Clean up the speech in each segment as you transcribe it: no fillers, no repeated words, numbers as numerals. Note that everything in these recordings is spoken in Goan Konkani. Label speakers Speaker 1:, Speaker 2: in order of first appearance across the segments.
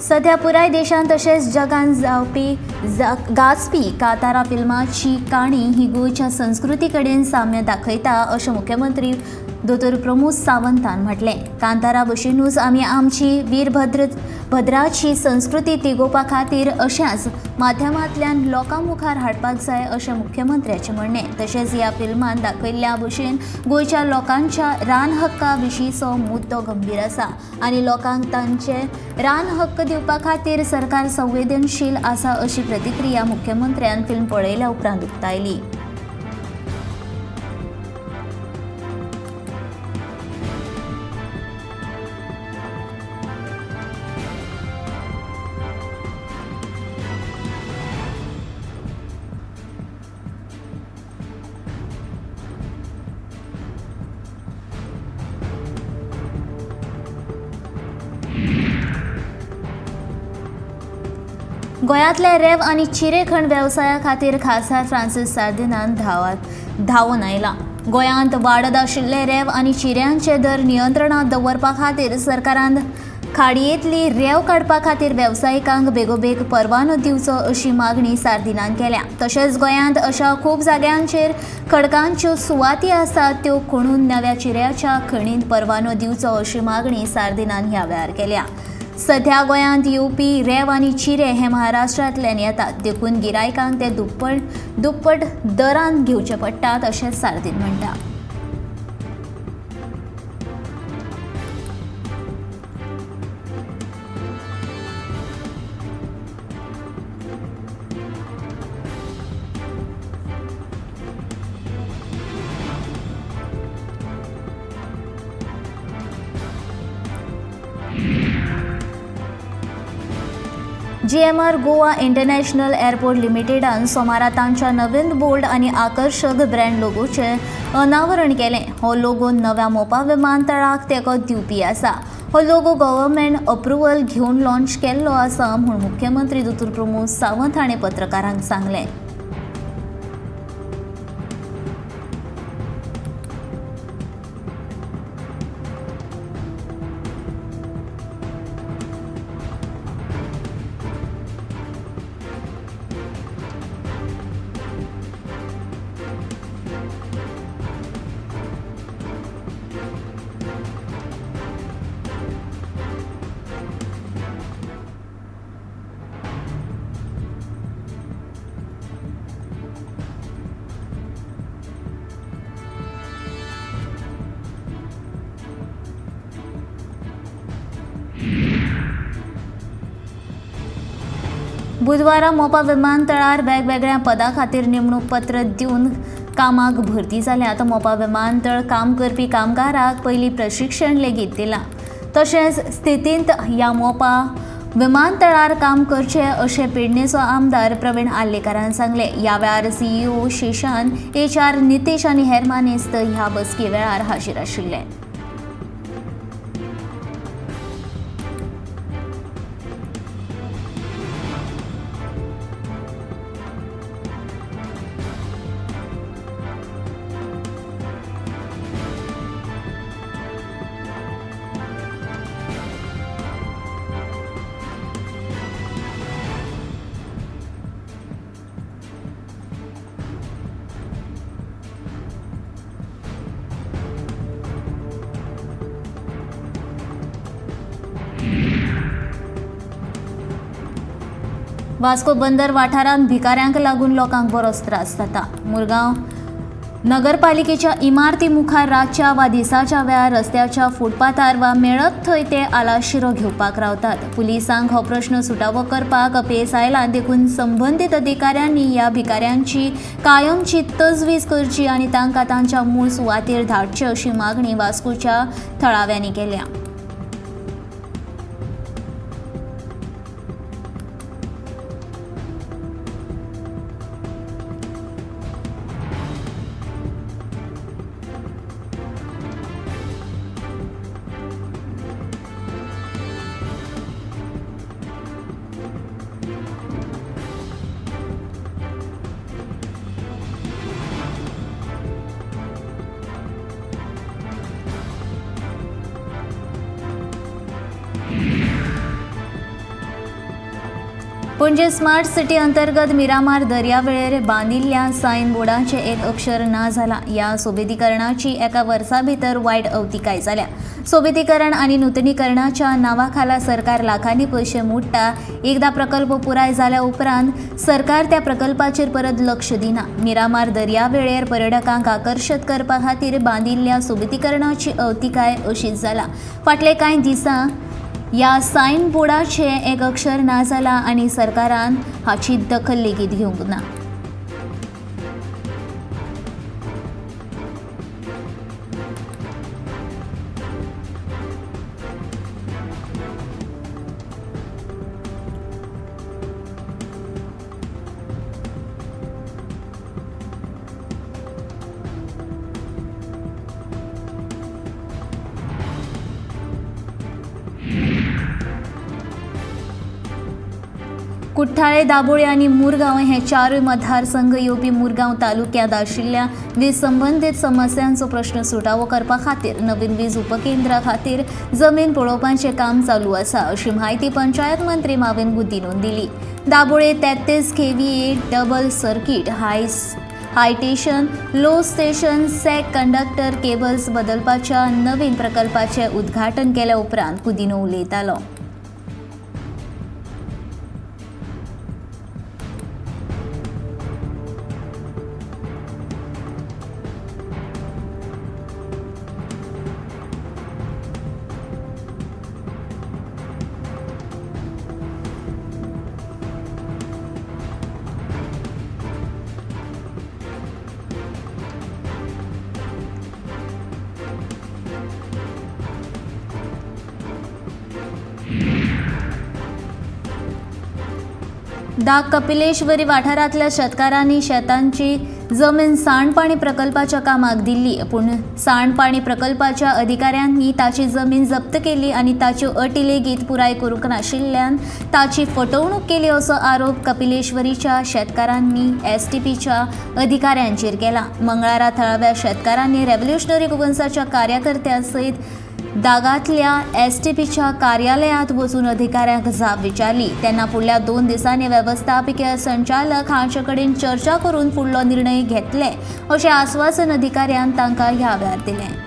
Speaker 1: सध्या पुराय देशांत तशेंच जगान जावपी गाजपी कांतारा फिल्माची काणी ही गोंयच्या संस्कृती कडेन साम्य दाखयता अशें मुख्यमंत्री दोतोर प्रमोद सावंतान म्हटलें। कांतारा भशेनूच आमी आमची वीरभद्र भद्राची संस्कृती तिगोवपा खातीर अशाच माध्यमांतल्यान लोकां मुखार हाडपाक जाय अशें मुख्यमंत्र्याचें म्हणणें। तशेंच ह्या फिल्मान दाखयल्ल्या भशेन गोंयच्या लोकांच्या रान हक्का विशींचो मुद्दो गंभीर आसा आनी लोकांक तांचे रान हक्क दिवपा खातीर सरकार संवेदनशील आसा अशी प्रतिक्रिया मुख्यमंत्र्यान फिल्म पळयल्या उपरांत उक्तायली। गोंयांतले रेव आनी चिरेखण वेवसाया खातीर खासदार फ्रांसीस सार्दिनान धांवून आयला। गोंयांत वाडत आशिल्ले रेव आनी चिऱ्यांचे दर नियंत्रणांत दवरपा खातीर सरकारान खाडयेंतली रेव काडपा खातीर वेवसायिकांक बेगोबेग परवानो दिवचो अशी मागणी सार्दिनान केल्या। तशेंच गोंयांत अशा खूब जाग्यांचेर खडकांच्यो सुवाती आसात त्यो खणून नव्या चिऱ्याच्या खणींत परवानो दिवचो अशी मागणी सार्दिनान ह्या वेळार केल्या। सध्या गोंयांत येवपी रेव आनी चिरे हे महाराष्ट्रांतल्यान येतात, देखून गिरायकांक ते दुप्पट दरान घेवचे पडटात अशें सार्दीन म्हणटा। जीएमआर गोवा इंटरनॅशनल एअरपोर्ट लिमिटेडान सोमारा तांच्या नवीन बोल्ड आनी आकर्शक ब्रँड लोगोचें अनावरण केलें। हो लोगो नव्या मोपा विमानतळाक तेंको दिवपी आसा। हो लोगो गव्हर्मेंट अप्रुव्हल घेवन लॉन्च केल्लो आसा म्हूण मुख्यमंत्री दोतोर प्रमोद सावंत हाणें पत्रकारांक सांगलें। बुधवारा मोपा विमानतळार वेगवेगळ्या पदां खातीर नेमणूक पत्र दिवन कामाक भरती जाल्या। आतां मोपा विमानतळ काम करपी कामगाराक पयलीं प्रशिक्षण लेगीत दिलां। तशेंच स्थितींत ह्या मोपा विमानतळार काम करचें अशें पेडणेचो आमदार प्रवीण आर्लेकारान सांगलें। ह्या वेळार सीईओ शेषान, एचआर नितेश आनी हेर मानेस्त ह्या बसके वेळार हाजीर आशिल्ले। वास्को बंदर वाठारांत भिकाऱ्यांक लागून लोकांक बरोच त्रास जाता। मुरगांव नगरपालिकेच्या इमारती मुखार रातच्या वा दिसाच्या वेळार रस्त्याच्या फुटपाथार वा मेळत थंय ते आलाशिरो घेवपाक रावतात। पुलिसांक हो प्रश्न सुटावो करपाक अपेस आयला, देखून संबंदीत अधिकाऱ्यांनी ह्या भिकाऱ्यांची कायमची तजवीज करची आनी तांकां तांच्या मूळ सुवातेर धाडचे अशी मागणी वास्कोच्या थळाव्यांनी केल्या। पणजे स्मार्ट सिटी अंतर्गत मिरामार दर्यावेळेर बांदिल्ल्या सायन बोर्डाचें एक अक्षर ना जाला. ह्या सोबितीकरणाची एका वर्सा भितर वायट अवतिकाय जाल्या. सोबितीकरण आनी नुतनीकरणाच्या नांवा खाला सरकार लाखांनी पयशे मोडटा. एकदां प्रकल्प पुराय जाल्या उपरांत सरकार त्या प्रकल्पाचेर परत लक्ष दिना. मिरामार दर्यावेळेर पर्यटकांक आकर्शीत करपा खातीर बांदिल्ल्या सोबितीकरणाची अवतिकाय अशीच जाला. फाटले कांय दिसां ह्या सायन बोर्डाचें एक अक्षर ना जाला आनी सरकारान हाची दखल लेगीत घेवंक ना. कुठ्ठाळे, दाबोळी आनी मुरगांव हे चारूय मतदारसंघ येवपी मुरगांव तालुक्यांत आशिल्ल्या वीज संबंदीत समस्यांचो प्रश्न सुटावो करपा खातीर नवीन वीज उपकेंद्रा खातीर जमीन पळोवपाचें काम चालू आसा, अशी म्हायती पंचायत मंत्री माविन गुदिन्होन दिली. Dabolim 33 KVA double circuit high tension low station seg conductor cables बदलपाच्या नवीन प्रकल्पाचें उद्घाटन केल्या उपरांत गुदिन्हो उलयतालो. दाग कपिलेश्वरी वाठारांतल्या शेतकारांनी शेतांची जमीन सांडपाणी प्रकल्पाच्या कामाक दिल्ली, पूण सांडपाणी प्रकल्पाच्या अधिकाऱ्यांनी ताची जमीन जप्त केली आनी ताच्यो अटी लेगीत पुराय करूंक नाशिल्ल्यान ताची फटवणूक केली असो आरोप कपिलेश्वरीच्या शेतकारांनी एसटीपीच्या अधिकाऱ्यांचेर केला. मंगळारा थळाव्या शेतकारांनी रेव्होल्युशनरी गोवन्साच्या कार्यकर्त्यां सयत दागांतल्या एसटीपीच्या कार्यालयांत वचून अधिकाऱ्यांक जाप विचारली. तेन्ना फुडल्या 2 दिसांनी वेवस्थापकीय संचालक हांचे कडेन चर्चा करून फुडलो निर्णय घेतले अशें आस्वासन अधिकाऱ्यान तांकां ह्या वेळार दिलें.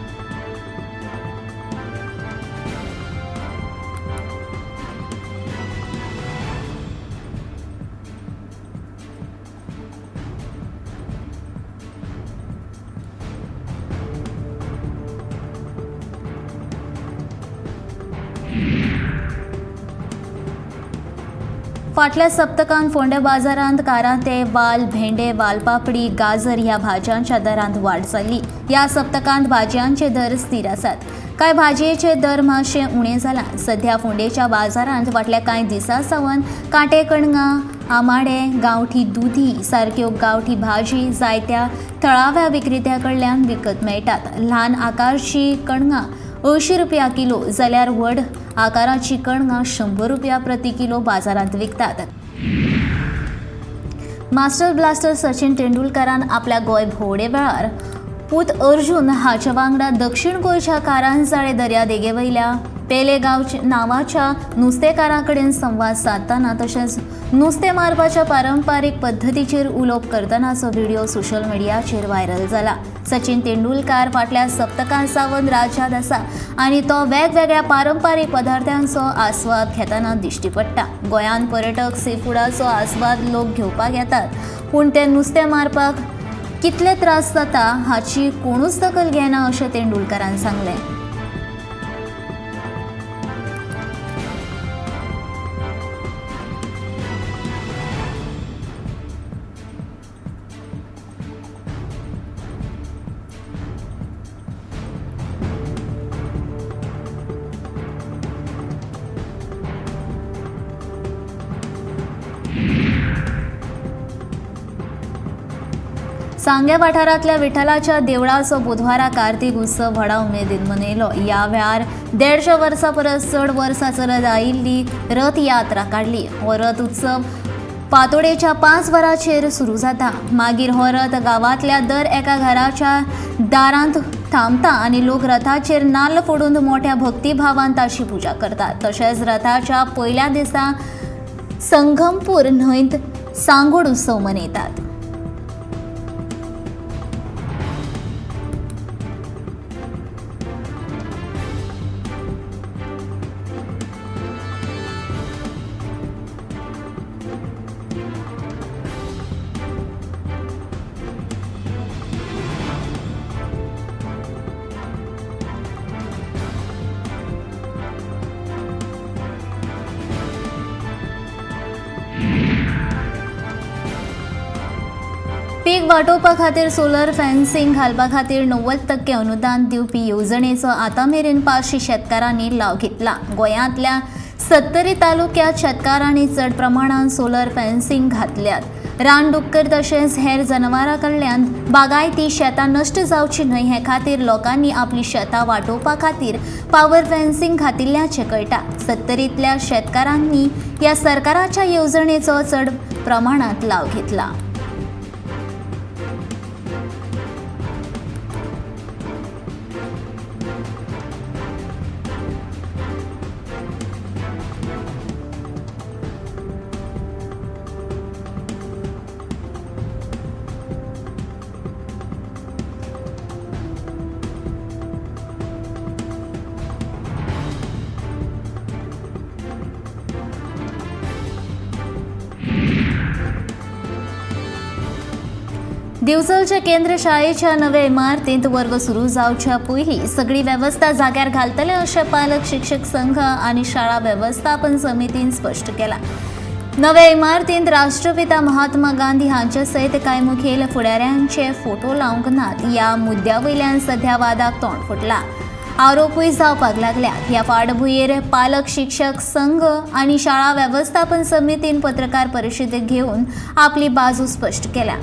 Speaker 1: फाटल्या सप्तकांत फोंडें बाजारांत कारांते, वाल, भेंडे, वालपापडी, गाजर ह्या भाजयांच्या दरांत वाड जाल्ली. ह्या सप्तकांत भाजयांचे दर स्थिर आसात. कांय भाजयेचे दर मातशे उणें जाला. सध्या फोंडेच्या बाजारांत फाटल्या कांय दिसां सावन कांटे कणगां, आमाडे, गांवठी दुदी सारक्यो गांवठी भाजी जायत्या थळाव्या विक्रेत्या कडल्यान विकत मेळटात. ल्हान आकारची कणगां 80 रुपया किलो जाल्यार व्हड आकाराची कणगां 100 रुपया प्रति किलो बाजारांत विकतात. मास्टर ब्लास्टर सचिन तेंडुलकरान आपल्या गोंय भोंवडे वेळार पूत अर्जुन हाच्या वांगडा दक्षिण गोंयच्या कारंजाळे दर्यादेगेवयल्या पेले गांव नांवाच्या नुस्तेकारां कडेन संवाद सादतना तशेंच नुस्तें मारपाच्या पारंपारीक पद्दतीचेर उलोवप करतनाचो व्हिडिओ सोशल मिडियाचेर व्हायरल जाला. सचिन तेंडुलकार फाटल्या सप्तकां सावन राज्यांत आसा आनी तो वेगवेगळ्या पारंपारीक पदार्थांचो आस्वाद घेतना दिश्टी पडटा. गोंयांत पर्यटक सीफुडाचो आस्वाद लोक घेवपाक येतात, पूण ते नुस्तें मारपाक कितले त्रास जाता हाची कोणूच दखल घेना अशें तेंडुलकारान सांगलें. सांग्या वाठारांतल्या विठ्ठलाच्या देवळाचो बुधवारा कार्तीक उत्सव व्हडा उमेदीन मनयलो. ह्या वेळार 150 वर्सां परस चड वर्सां चलत आयिल्ली रथयात्रा काडली. हो रथ उत्सव पातोडेच्या 5 वरांचेर सुरू जाता. मागीर हो रथ गांवांतल्या दर एका घराच्या दारांत थांबता आनी लोक रथाचेर नाल्ल फोडून मोठ्या भक्तिभावान ताची पुजा करतात. तशेंच रथाच्या पयल्या दिसा संगमपूर न्हंयत सांगोड उत्सव मनयतात. पीक वाटोवपा खातीर सोलर फेन्सिंग घालपा खातीर 90% अनुदान दिवपी येवजणेचो आतां मेरेन 500 शेतकारांनी लाव घेतला. गोंयांतल्या 70 तालुक्यांत शेतकारांनी चड प्रमाणांत सोलर फेन्सिंग घातल्यात. रानडुक्कर तशेंच हेर जनावरां कडल्यान बागायती शेतां नश्ट जावची न्हय हे खातीर लोकांनी आपली शेतां वाटोवपा खातीर पावर फेन्सिंग घातिल्ल्याचें कळटा. 70तल्या शेतकारांनी ह्या सरकाराच्या येवजणेचो चड प्रमाणांत लाव घेतला. दिवचलच्या केंद्र शाळेच्या नव्या इमारतींत वर्ग सुरू जावच्या पयलीं सगळी वेवस्था जाग्यार घालतले अशें पालक शिक्षक संघ आनी शाळा वेवस्थापन समितीन स्पश्ट केलां. नव्या इमारतींत राष्ट्रपिता महात्मा गांधी हांचे सयत कांय मुखेल फुडाऱ्यांचे फोटो लावंक नात ह्या मुद्द्या वयल्यान सध्या वादाक तोंड फुटलां. आरोपूय जावपाक लागल्यात. ह्या फाटभुंयेर पालक शिक्षक संघ आनी शाळा वेवस्थापन समितीन पत्रकार परिशद घेवन आपली बाजू स्पश्ट केल्या.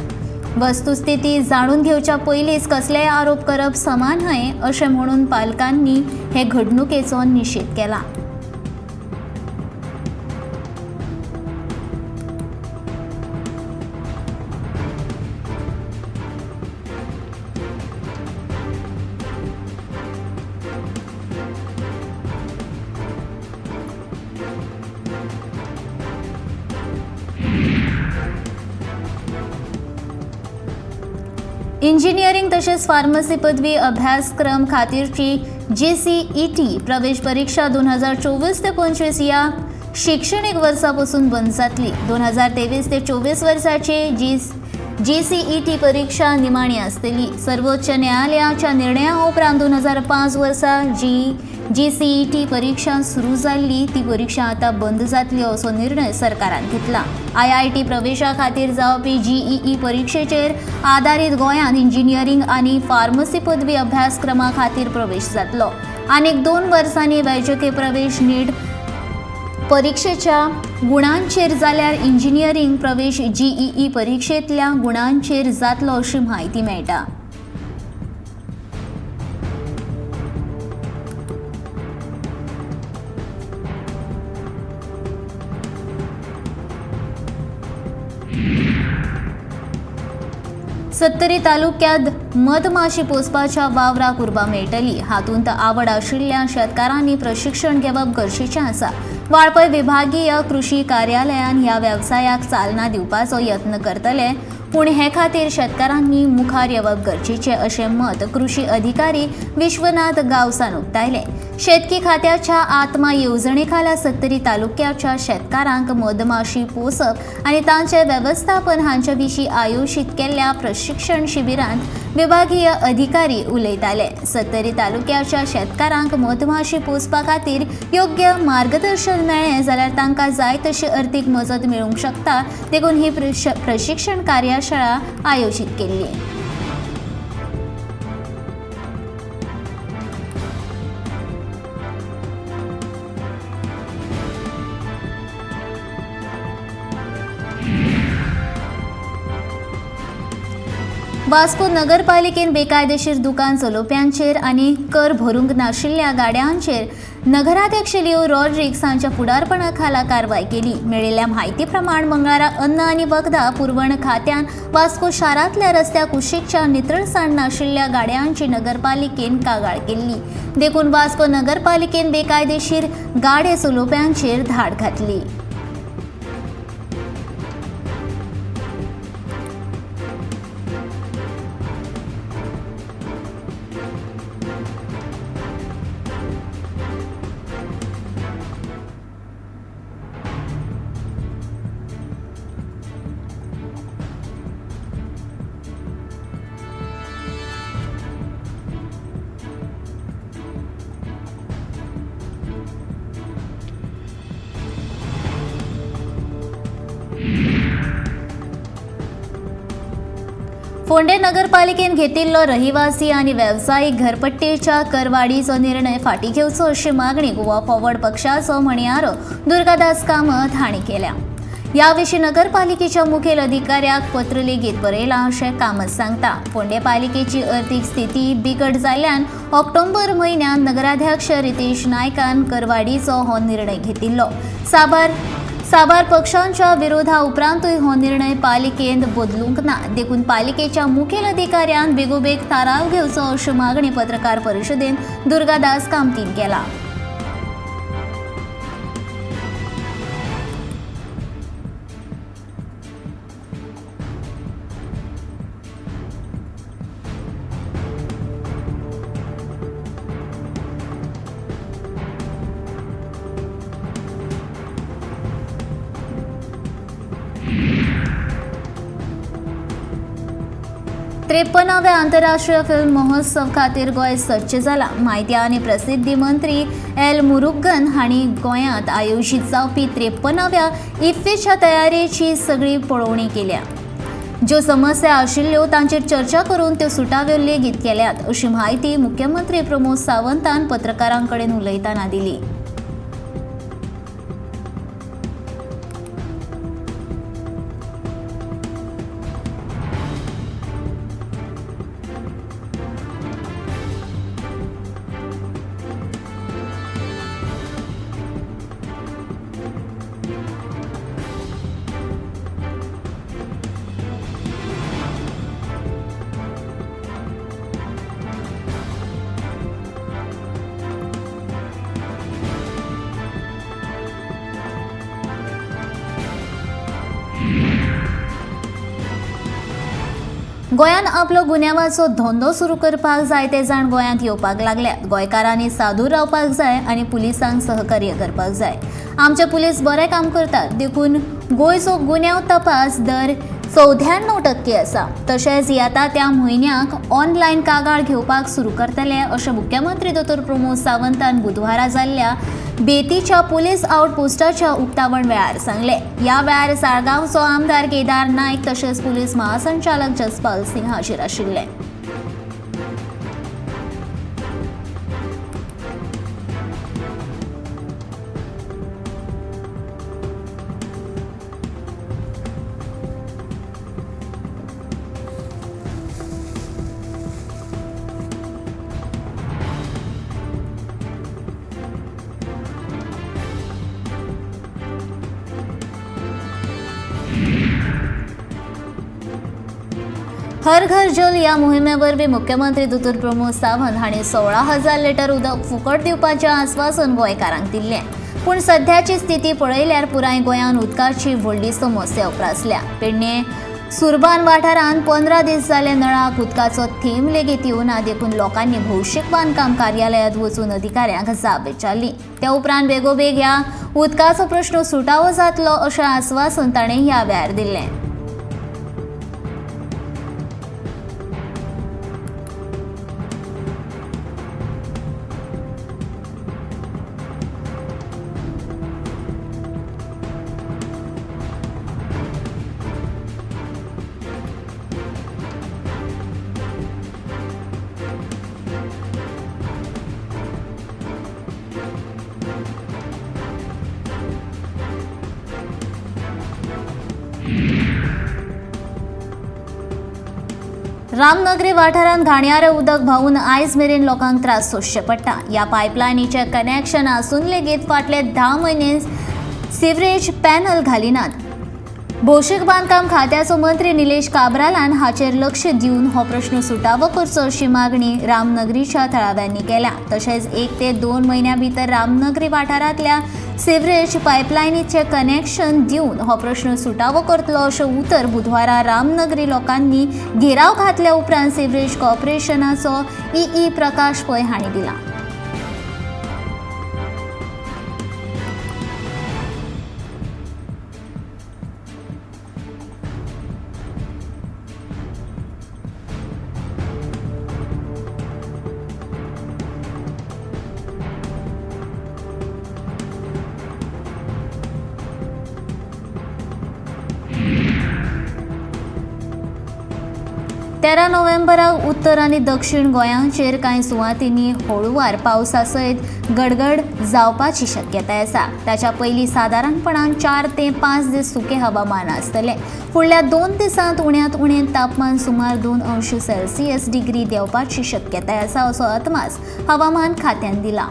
Speaker 1: वस्तुस्थिती जाणून घेवच्या पयलींच कसलेय आरोप करप समा न्हय अशें म्हणून पालकांनी हे घडणुकेचो निशेध केला. इंजिनिअरिंग तशेंच फार्मसी पदवी अभ्यासक्रम खातीरची JCET प्रवेश परीक्षा 2024 ते 25 ह्या शिक्षणीक वर्सा पसून बंद जातली. 2023 ते 24 वर्साची JCET परीक्षा निमाणी आसतली. सर्वोच्च न्यायालयाच्या निर्णया उपरांत 2005 वर्सा JCET परीक्षा सुरू जाल्ली ती परीक्षा आतां बंद जातली असो निर्णय सरकारान घेतला. IIT प्रवेशा खातीर जावपी GEE परीक्षेचेर आदारीत गोंयांत इंजिनिअरिंग आनी फार्मसी पदवी अभ्यासक्रमा खातीर प्रवेश जातलो. आनीक 2 वर्सांनी वैजकी प्रवेश नीट परीक्षेच्या गुणांचेर जाल्यार इंजिनिअरिंग प्रवेश GEE परीक्षेंतल्या गुणांचेर जातलो अशी म्हायती मेळटा. 70 तालुक्यात मधमाशी पोसपाच्या वावराक उर्बा मेळटली. हातूंत आवड आशिल्ल्या शेतकारांनी प्रशिक्षण घेवप गरजेचें आसा. वाळपय विभागीय कृषी कार्यालयान ह्या वेवसायाक चालना दिवपाचो यत्न करतले, पूण हे खातीर शेतकारांनी मुखार येवप गरजेचें अशें मत कृषी अधिकारी विश्वनाथ गांवसान उक्तायलें. शेतकी खात्याच्या आत्मा येवजणे खाला 70 तालुक्याच्या शेतकारांक मधमाशी पोसप आनी तांचें वेवस्थापन हांचे विशीं आयोजीत केल्ल्या प्रशिक्षण शिबिरांत विभागीय अधिकारी उलयताले. 70 तालुक्याच्या शेतकारांक मधमाशी पोसपा खातीर योग्य मार्गदर्शन मेळ्ळें जाल्यार तांकां जाय तशी अर्थीक मजत मेळूंक शकता, देखून ही प्रशिक्षण कार्यशाळा आयोजीत केल्ली. वास्को नगरपालिकेन बेकायदेशीर दुकान चलोवप्यांचेर आनी कर भरूंक नाशिल्ल्या गाड्यांचेर नगराध्यक्ष लिओ रॉड्रिग्स हांच्या फुडारपणा खाला कारवाय केली. मेळिल्ल्या म्हायती प्रमाण मंगळारा अन्न आनी वखदां पुरवण खात्यान वास्को शारांतल्या रस्त्या कुशीकच्या नितळसाण नाशिल्ल्या गाड्यांची नगरपालिकेन कागाळ केल्ली. देखून वास्को नगरपालिकेन बेकायदेशीर गाडे चलोवप्यांचेर धाड घातली. फोंडें नगरपालिकेन घेतिल्लो रहिवासी आनी वेवसायीक घरपट्टेच्या करवाडीचो निर्णय फाटीं घेवचो अशी मागणी गोवा फॉरवर्ड पक्षाचो म्हणयारो दुर्गादास कामत हांणी केल्या. ह्या विशीं नगरपालिकेच्या मुखेल अधिकाऱ्याक पत्र लेगीत बरयलां अशें कामत सांगता. फोंडें पालिकेची अर्थीक स्थिती बिकट जाल्ल्यान ऑक्टोबर म्हयन्यांत नगराध्यक्ष रितेश नायकान करवाडीचो हो निर्णय घेतिल्लो. साबार पक्षांच्या विरोधा उपरांतूय हो निर्णय पालिकेंत बदलूंक ना, देखून पालिकेच्या मुखेल अधिकाऱ्यान बेगोबेग थाराव घेवचो अशी मागणी पत्रकार परिशदेंत दुर्गादास कामतीन केला. त्रेपन्नाव्या आंतरराष्ट्रीय फिल्म महोत्सव खातीर गोंय सज्ज जाला. म्हायती आनी प्रसिद्धी मंत्री एल मुरुगन हांणी गोंयांत आयोजीत जावपी 53व्या इफ्फीच्या तयारेची सगळी पळोवणी केल्या. ज्यो समस्या आशिल्ल्यो तांचेर चर्चा करून त्यो सुटाव्यो लेगीत केल्यात अशी म्हायती मुख्यमंत्री प्रमोद सावंतान पत्रकारां कडेन उलयतना दिली. गोंयांत आपलो गुन्यांवाचो धंदो सुरू करपाक जायते जाण गोंयांत येवपाक लागल्यात. गोंयकारांनी सादूर रावपाक जाय आनी पुलिसांक सहकार्य करपाक जाय. आमचे पुलीस बरें काम करतात, देखून गोंयचो गुन्यांव तपास दर 94% आसा. तशेंच येता त्या म्हयन्याक ऑनलायन कागाळ घेवपाक सुरू करतले अशें मुख्यमंत्री दोतोर प्रमोद सावंतान बुधवारा जाल्ल्या बेतीच्या पुलीस आउटपोस्टाच्या उक्तावण वेळार सांगले. ह्या वेळार साळगांवचो आमदार केदार नायक तशेंच पुलीस महासंचालक जसपाल सिंग हाजीर आशिल्ले. हर घर जल ह्या मोहिमे वरवीं मुख्यमंत्री दोतोर प्रमोद सावंत हांणी 16,000 लिटर उदक फुकट दिवपाचें आस्वासन गोंयकारांक दिल्लें. पूण सध्याची स्थिती पळयल्यार पुराय गोंयांत उदकाची व्हडली समस्या उप्रासल्या. पेडणें सुरबान वाठारांत 15 दीस जाले नळाक उदकाचो थेंब लेगीत येवना, देखून लोकांनी भौशीक बांदकाम कार्यालयांत वचून अधिकाऱ्यांक जाप विचारली. त्या उपरांत बेगोबेग ह्या उदकाचो प्रश्न सुटावो जातलो अशें आस्वासन ताणें ह्या वेळार दिल्लें. रामनगरी वाठारांत घाणयारें उदक व्हांवून आयज मेरेन लोकांक त्रास सोंसचे पडटा. ह्या पायपलायनीचें कनेक्शन आसून लेगीत फाटले 10 म्हयने सिवरेज पॅनल घालिनात. भौशीक बांदकाम खात्याचो मंत्री निलेश काब्रालान हाचेर लक्ष दिवन हो प्रश्न सुटावो करचो अशी मागणी रामनगरीच्या थळाव्यांनी केल्या. तशेंच 1 ते 2 म्हयन्या भितर रामनगरी वाठारांतल्या सिवरेज पायपलायनीचें कनेक्शन दिवन हो प्रश्न सुटावो करतलो अशें उतर बुधवारा रामनगरी लोकांनी घेराव घातल्या उपरांत सिवरेज कॉर्पोरेशनाचो ई प्रकाश पै हांणी दिला. 13 नोव्हेंबराक उत्तर आनी दक्षिण गोंयांचेर कांय सुवातींनी हळुवार पावसा सयत गडगड जावपाची शक्यताय आसा. ताच्या पयलीं सादारणपणान 4 ते 5 दीस सुकें हवामान आसतलें. फुडल्या 2 दिसांत उण्यांत उणें तापमान सुमार 2 अंश सेल्सियस डिग्री देंवपाची शक्यताय आसा असो अदमास हवामान खात्यान दिला.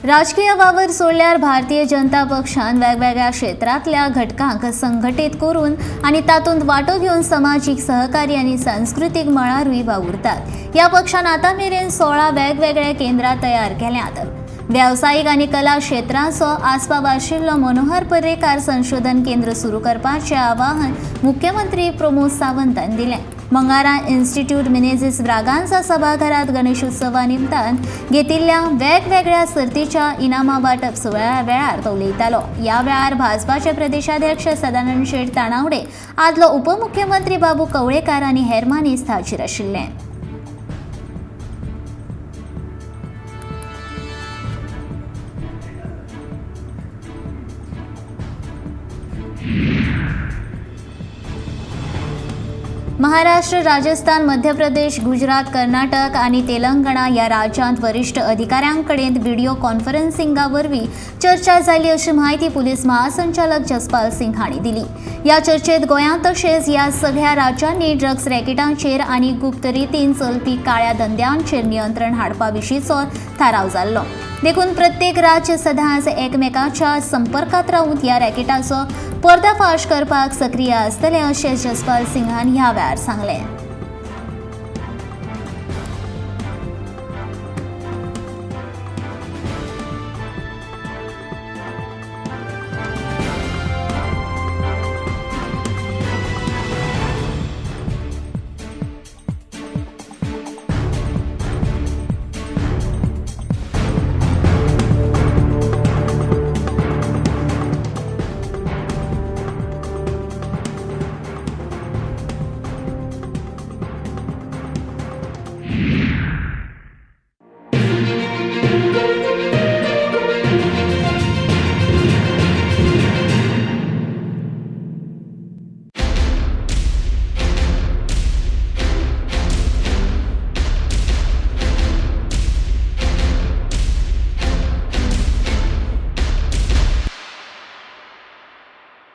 Speaker 1: राजकीय वावर सोडल्यार भारतीय जनता पक्षान वेगवेगळ्या क्षेत्रांतल्या घटकांक संघटीत करून आनी तातूंत वांटो घेवन समाजीक, सहकारी आनी सांस्कृतीक मळारूय वावुरतात. ह्या पक्षान आतां मेरेन 16 वेगवेगळे केंद्रां तयार केल्यांत. वेवसायीक आनी कला क्षेत्राचो आस्पाव आशिल्लो मनोहर पर्रीकार संशोधन केंद्र सुरू करपाचें आवाहन मुख्यमंत्री प्रमोद सावंतान दिलें. मंगारा इन्स्टिट्यूट मिनेझिस ब्रागांझा सभाघरात गणेशोत्सवा निमतान घेतिल्ल्या वेगवेगळ्या सर्तीच्या इनामां वांटप सुवाळ्या वेळार तो उलयतालो. ह्या वेळार भाजपाचे प्रदेशाध्यक्ष सदानंद शेट तानावडे, आदलो उपमुख्यमंत्री बाबू कवळेकार आनी हेर मानेस्त हाजीर आशिल्ले. महाराष्ट्र, राजस्थान, मध्य प्रदेश, गुजरात, कर्नाटक आनी तेलंगणा ह्या राज्यांत वरिश्ठ अधिकाऱ्यांकडेन व्हिडिओ कॉन्फरन्सिंगा वरवीं चर्चा जाली अशी म्हायती पुलीस महासंचालक जसपाल सिंग हांणी दिली. ह्या चर्चेत गोंयांत तशेंच ह्या सगळ्या राज्यांनी ड्रग्स रॅकेटांचेर आनी गुप्त रितीन चलपी काळ्या धंद्यांचेर नियंत्रण हाडपा विशींचो थाराव जाल्लो. देखून प्रत्येक राज्य सदांच एकमेकाच्या संपर्कात रावून ह्या रॅकेटाचो पर्दाफाश करपाक सक्रीय आसतले अशें जसपाल सिंगान ह्या वेळार सांगलें.